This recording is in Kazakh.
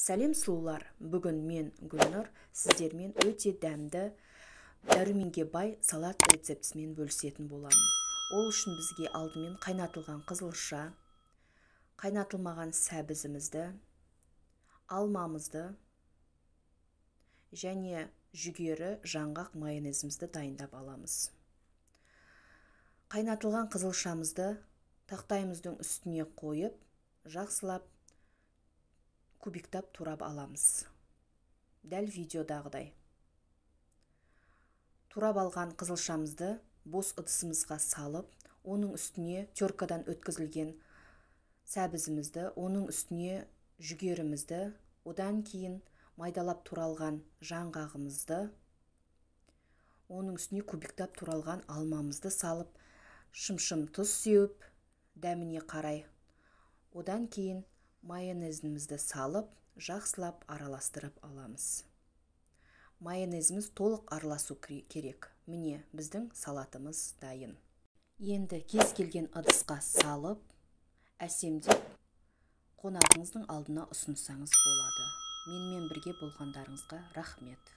Сәлем, сұлулар! Бүгін мен, Гүлнұр, сіздермен өте дәмді, дәруменге бай салат рецептісімен бөлісетін боламын. Ол үшін бізге алдымен қайнатылған қызылша, қайнатылмаған сәбізімізді, алмамызды және жүгері, жаңғақ, майонезімізді дайындап аламыз. Қайнатылған қызылшамызды тақтайымыздың үстіне қойып, жақсылап кубиктап турап аламыз. Дәл видеодағыдай. Турап алған қызылшамызды бос ыдысымызға салып, оның үстіне теркадан өткізілген сәбізімізді, оның үстіне жүгерімізді, одан кейін майдалап туралған жаңғағымызды, оның үстіне кубиктап туралған алмамызды салып, шымшым тұз сеуіп, дәміне қарай. Одан кейін майонезімізді салып, жақсылап араластырып аламыз. Майонезіміз толық араласу керек. Міне, біздің салатымыз дайын. Енді кез келген ыдысқа салып, әсемдеп қонағыңыздың алдына ұсынсаңыз болады. Менімен бірге болғандарыңызға рахмет.